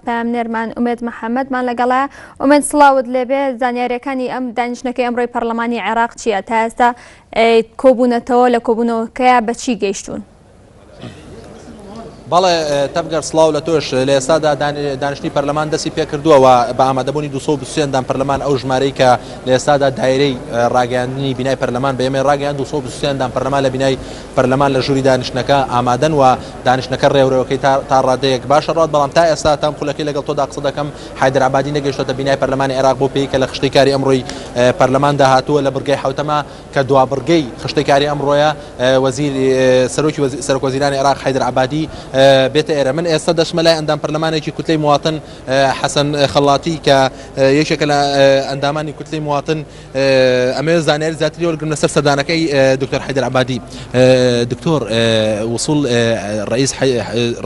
پەیامنێرمان ئومێد محەمەدمان لەگەڵە. ئومێد سڵاوت لێبێ، زانیارییەکانی ئەم دانیشتنەکەی ئەمڕۆی پەرلەمانی عێراق چییە؟ تا ئێستا کۆبوونەتەوە لە کۆبوونەوەکەیا بە چی گەیشتوون؟ بەڵێ تەڤگەر سڵاو لە تۆش لە ئێستادا دانیشتنی پەرلەمان دەستی پێکردووە و بە ئامادەبوونی 223 ئەندام پەرلەمان ئەو ژمارەی کە لە ئێستادا دایرەی ڕاگەیاندنی بینای پەرلەمان بە ئێمەی ڕاگەیاند 223 ئەندام پەرلەمان لە بینای پەرلەمان لە ژووری دانیشتنەکە ئامادەن و دانیشتنەکە ڕێورەوەکەی تا ڕادەیەک باشە ڕات بەڵام تا ئێستا تام خولەکەی لەگەڵ تۆدا قسە دەکەم حەیدەر عەبادی نەگەیشتۆتە بینای پەرلەمانی عێراق بۆ پێی کە لە خشتەی کاری ئەمڕۆی پەرلەماندا هاتووە لە بڕگەی حەوتەما کە دوا بڕگەی خشتەی کاری ئەمڕۆیە وەزیر سەرۆکی سەرۆک وەزیرانی عێراق حەیدەر عەبادی بێتە ئێرە من ئێستا دەچمە لای ئەندام پەرلەمانێکی کوتلەی مواتن حەسەن خەڵاتی کە یەکێکە لە ئەندامانی کوتلەی مواتن ئەمەوێت زانیاری زیاتری وەرگرم لەسەر سەردانەکەی دکتۆر حەیدەر عەبادی دکتۆر وصول رئيس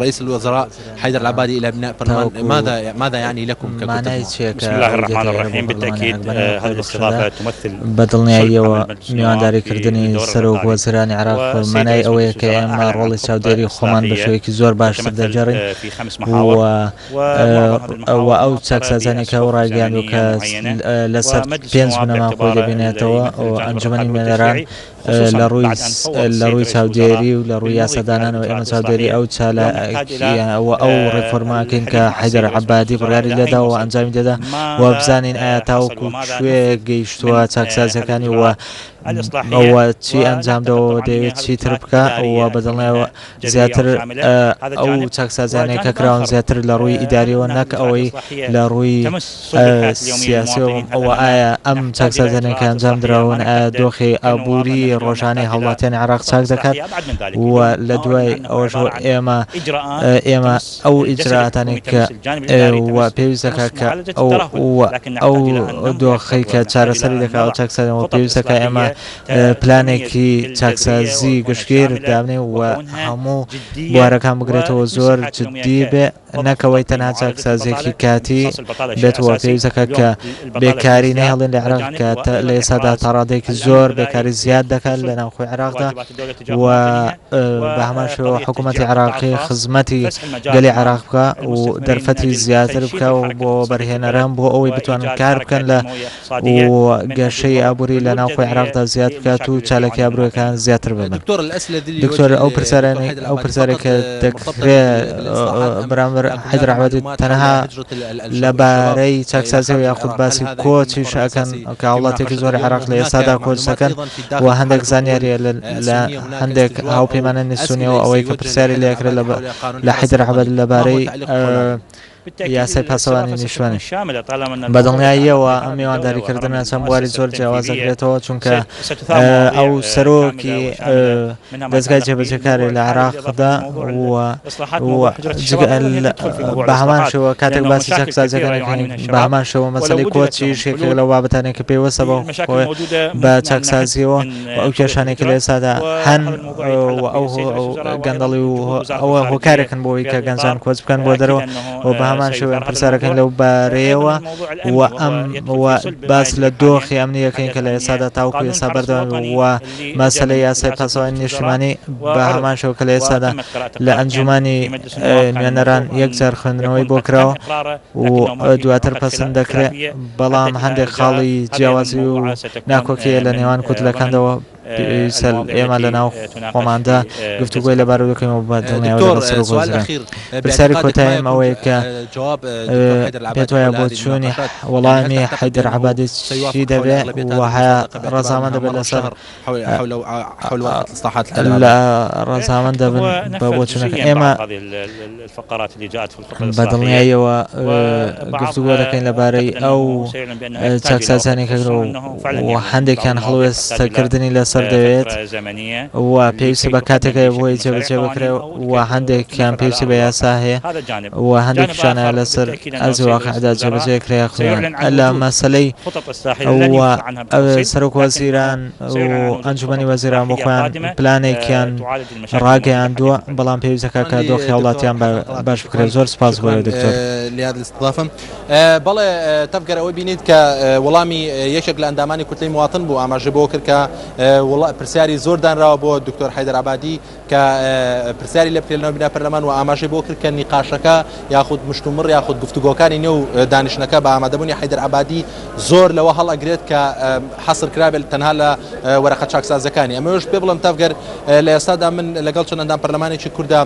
رئيس الوزراء حيدر العبادي الى بناء برلمان ماذا ماذا يعني لكم مانای چیە بسم الله الرحمن الرحیم بالتأكيد هذه الاستضافة تمثل بەدڵنیاییەوە میوانداریکردنی سەرۆک وەزیرانی عێراق مانای ئەوەیە کە ئێمە ڕۆڵی چاودێری خۆمان بە شێوەیەکی زۆر باشتر دەگێڕین و ئەو چاکسازانەی کە ئەو ڕایگەیاندووە کە لەسەر پێنج بنەما خۆی دەبینێتەوە ئەنجومەنی نوێنەران لە ڕووی لە ڕووی چاودێری و لە ڕووی یاسادانانەوە ئێمە چاودێری ئەو چالاکییە و ئەو ڕێفۆرمە ئەکەین کە حەیدەر عەبادی بڕیاری لێدا و ئەنجامی دەدا و بزانین ئایا تاوەکو کوێ گەیشتووە چاکسازیەکانی و و چی ئەنجام داوە و دەیەوێت چیتر بکا و بەدڵنیایەوە زیاتر ئەو چاکسازیانەی کە کراون زیاتر لە ڕووی ئیداریەوە نەک ئەوەی لە ڕووی سیاسیەوە ئەوە ئایا ئەم چاکسازیانەی کە ئەنجام دراون ئایا دۆخی ئابووری ڕۆژانەی هاوڵاتیانی عێراق چاک دەکات و لە دوای ئەوەشەوە ئێمە ئێمە ئەو ئیجرائاتانەی کە و پێویست دەکات کە ئەو ئەو دۆخەی کە چارەسەری دەکات ئەو چاکسازیەوە پێویست دەکات ئێمە پلانێکی چاکسازی گشتگیر دابنێ و هەموو بوارەکان بگرێتەوە زۆر جدی بێ نەک ئەوەی تەنها چاکسازیەکی کاتی بێت و پێویست دەکات کە بێکاری نەهێڵین لە عێراق کە لە ئێستادا تا ڕادەیەکی زۆر بێکاری زیاد دەکات لە ناوخۆی عێراقدا و بە هەمان شێوە حکوومەتی عێراقی خزمەتی گەلی عێراق بکە و دەرفەتی زیاتر بکە و بۆ بەرهێنەران بۆ ئەوەی بتوانن کار بکەن لە و گەشەی ئابووری لە ناوخۆی عێراقدا زیاد بکات و چالاکی ئابووریەکان زیاتر ببن. دکتۆر ئەو پرسیارانەی ئەو پرسیارێک کە دەکرێ بەرامبەر حەیدەر عەبادی تەنها لەبارەی چاکسازیەوە یاخود باسی کۆچیش ئەکەن کە هاوڵاتیەکی زۆری عێراق لە ئێستادا کۆچ دەکەن و هەندێک زانیاریە لە هەندێک هاوپەیمانانی سونیەوە ئەوەی کە پرسیاری لێکرێت لە حەیدەر عەبادی لەبارەی یاسای پاسەوانی نیشتمانی. بە دڵنیاییەوە ئەم میوانداریکردنە چەند بواری زۆر جیاواز دەگرێتەوە، چونکە ئەو سەرۆکی دەزگای جێبەجێکارە لە عێراقدا و بە هەمان شێوە کاتێک باسی چاکسازیەکان دەکەین بە هەمان شێوە مەسەلەی کۆچیش یەکێک لەو بابەتانەی کە پەیوەستە بە چاکسازیەوە و ئەو کێشانەی کە لە ئێستادا هەن و ئەو گەندەڵی و ئەوە هۆکارێکن بۆ ئەوەی کە گەنجان کۆچ بکەن بۆ دەرەوە و بە هەمان شێوە ئێمە پرسیارەکەین لەو بارەیەوە و ئەم و باس لە دۆخی ئەمنییەکەین کە لە ئێستادا تاوەکو ئێستا بەردەوام و مەسەلەی یاسای پاسەوانی نیشتیمانی بە هەمان شێوە کە لە ئێستادا لە ئەنجومانی نوێنەران یەکجار خوێندنەوەی بۆ کراوە و دواتر پەسند دەکرێت، بەڵام هەندێک خاڵی جیاوازی و ناکۆکییە لە نێوان کوتلەکاندەوە پێویستە ئێمە لە ناو خۆماندا گفتوگۆی لەبارەوە بکەین و بە دڵنیایەوە لەگەڵ سەرۆک وەزیران. پرسیاری کۆتاییم ئەوەیە کە پێت وایە بۆچوونی وەڵامی حەیدەر عەبادی چی دەبێ و ڕەزامەند دەبێت لەسەر لە ڕەزامەند دەبن بە بۆچوونەکە ئێمە بە دڵنیاییەوە گفتوگۆ دەکەین لەبارەی ئەو چاکسازیانەی کە و هەندێکیان هەڵوێستەکردنی لەسەر دەوێت و پێویستی بە کاتێک هەیە بۆی جێبەجێ بکرێت و هەندێکیان پێویستی بە یاسا هەیە و هەندێکیشان لەسەر ئەرزی واقعدا جێبەجێ کرێ یاخود لە مەسەلەی سەرۆک وەزیران و ئەنجومەنی وەزیران بۆ خۆیان پلانێکیان ڕاگەیاندووە، بەڵام پێویست دەکات کە دۆخی هاوڵاتیان باش بکرێت. زۆر سپاس بۆ ئێوە دکتۆر. بەڵێ تەڤگەر ئەوەی بینیت کە وەڵامی یەکێک لە ئەندامانی کوتلەی مواتن بوو ئاماژەی بەوە کرد کە پرسیاری زۆر دانراوە بۆ دکتۆر حەیدەر عەبادی کە پرسیاری لێ بکرێت لەناو بینای پەرلەمان و ئاماژەی بۆ کرد کە نیقاشەکە یاخود مشتومڕ یاخود گفتوگۆکانی نێو دانیشتنەکە بە ئامادەبوونی حەیدەر عەبادی زۆر لەوە هەڵئەگرێت کە حەسر کرابێت تەنها لە وەرەقە چاکسازەکانی. ئەمەوێش پێ بڵێم تەڤگەر لە ئێستادا من لەگەڵ چەند ئەندام پەرلەمانێکی کورددا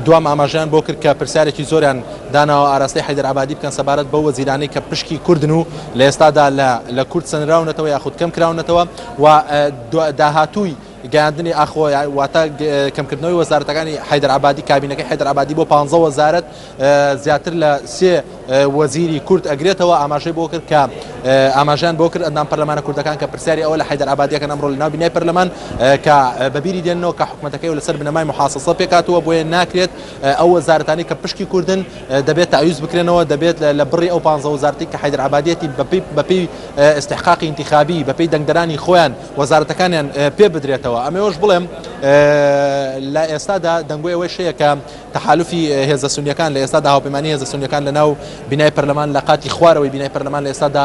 دوام ئاماژەیان بۆ کرد کە پرسیارێکی زۆریان داناوە ئاراستەی حەیدەر عەبادی بکەن سەبارەت بەو وەزیرانەی کە پشکی کوردن و لە ئێستادا لە کورد سەنراونەتەوە یاخود کەم کراونەتەوە و داهاتووی گەیاندنی ئاخۆ واتە کەمکردنەوەی وەزارەتەکانی حەیدەر عەبادی کابینەکەی حەیدەر عەبادی بۆ پانزە وەزارەت زیاتر لە سێ وەزیری کورد ئەگرێتەوە ئاماژەی بۆ کرد کە ئاماژیان بۆ کرد ئەندام پەرلەمانە کوردەکان کە پرسیاری ئەوە لە حەیدەر عەبادیەکەن ئەمڕۆ لەناو بینای پەرلەمان کە بەبیری دێنەوە کە حکومەتەکەی لەسەر بنەمای محاسەسە پێکاتوە بۆیە ناکرێت ئەو وەزارەتانی کە پشکی کوردن دەبێت تەعویز بکرێنەوە دەبێت لە بڕی ئەو پانزە وەزارەتی کە حەیدەر عەبادیەتی بەپێی ئیستحقاقی ئینتیخابی بەپێی دەنگدەرانی خۆیان وەزارەتەکانیان پێ بدرێتەوە. ئەمەوێش بڵێم لە ئێستادا دەنگۆی ئەوەیش هەیە کە تەحالوفی هێزە سونیەکان لە ئێستادا هاوپەیمانی هێزە سونیەکان لە ناو بینای پەرلەمان لە قاتی خوارەوەی بینای پەرلەمان لە ئێستادا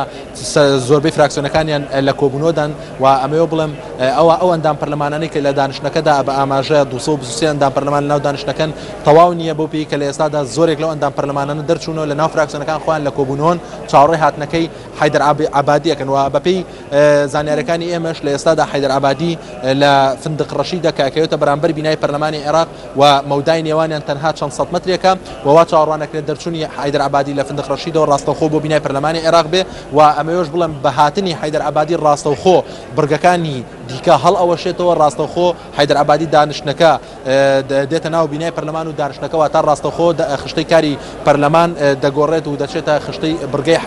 زۆربەی فراکسیۆنەکانیان لە کۆبوونەوەدان و ئەمەوێ بڵێم ئەوە ئەو ئەندام پەرلەمانانەی کە لە دانیشتنەکەدا بە ئاماژە 223 ئەندام پەرلەمان لە ناو دانیشتنەکەن تەواو نییە بەو پێی کە لە ئێستادا زۆرێک لەو ئەندام پەرلەمانانە دەرچوونەوە لە ناو فراکسیۆنەکان خۆیان لە کۆبوونەوەن چاوەڕێی هاتنەکەی حەیدەر عەبادی ئەکەن و بەپێی زانیاریەکانی ئێمەش لە ئێستادا حەیدەر عەبادی لە فندق ڕەشیدە کە ئەکەوێتە بەرامبەر بینای پەرلەمانی عێراق و مەودای نێوانیان تەنها چەند سەد مەترێکە و وا چاوەڕوان ئەکرێت دەرچوونی حەیدەر عەبادی لە فندق ڕەشیدەوە ڕاستەوخۆ بۆ بینای پەرلەمانی عێراق بێ و ئەمەوێش بڵێم بە هاتنی حەیدەر عەبادی ڕاستەوخۆ بڕگەکانی دیکە هەڵئەوەشێتەوە ڕاستەوخۆ حەیدەر عەبادی دانیشتنەکە دێتە ناو بینای پەرلەمان و دانیشتنەکە واتە ڕاستەوخۆ خشتەی کاری پەرلەمان دەگۆڕێت و دەچێتە خشتەی بڕگەی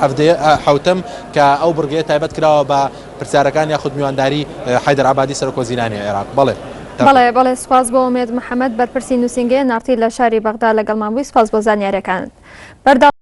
حەوتەم کە ئەو بڕگەیە تایبەت کراوە بە پرسیارەکان یاخود میوانداری حەیدەر عەبادی سەرۆکوەزیرانی عێراق. بەڵێ. بەڵێ بەڵێ سوپاس بۆ ئومێد محەمەد بەرپرسی نووسینگەی ناڕتی لە شاری بەغدا لەگەڵمان بووی سوپاس بۆ زانیاریەکانت. بەردەوام.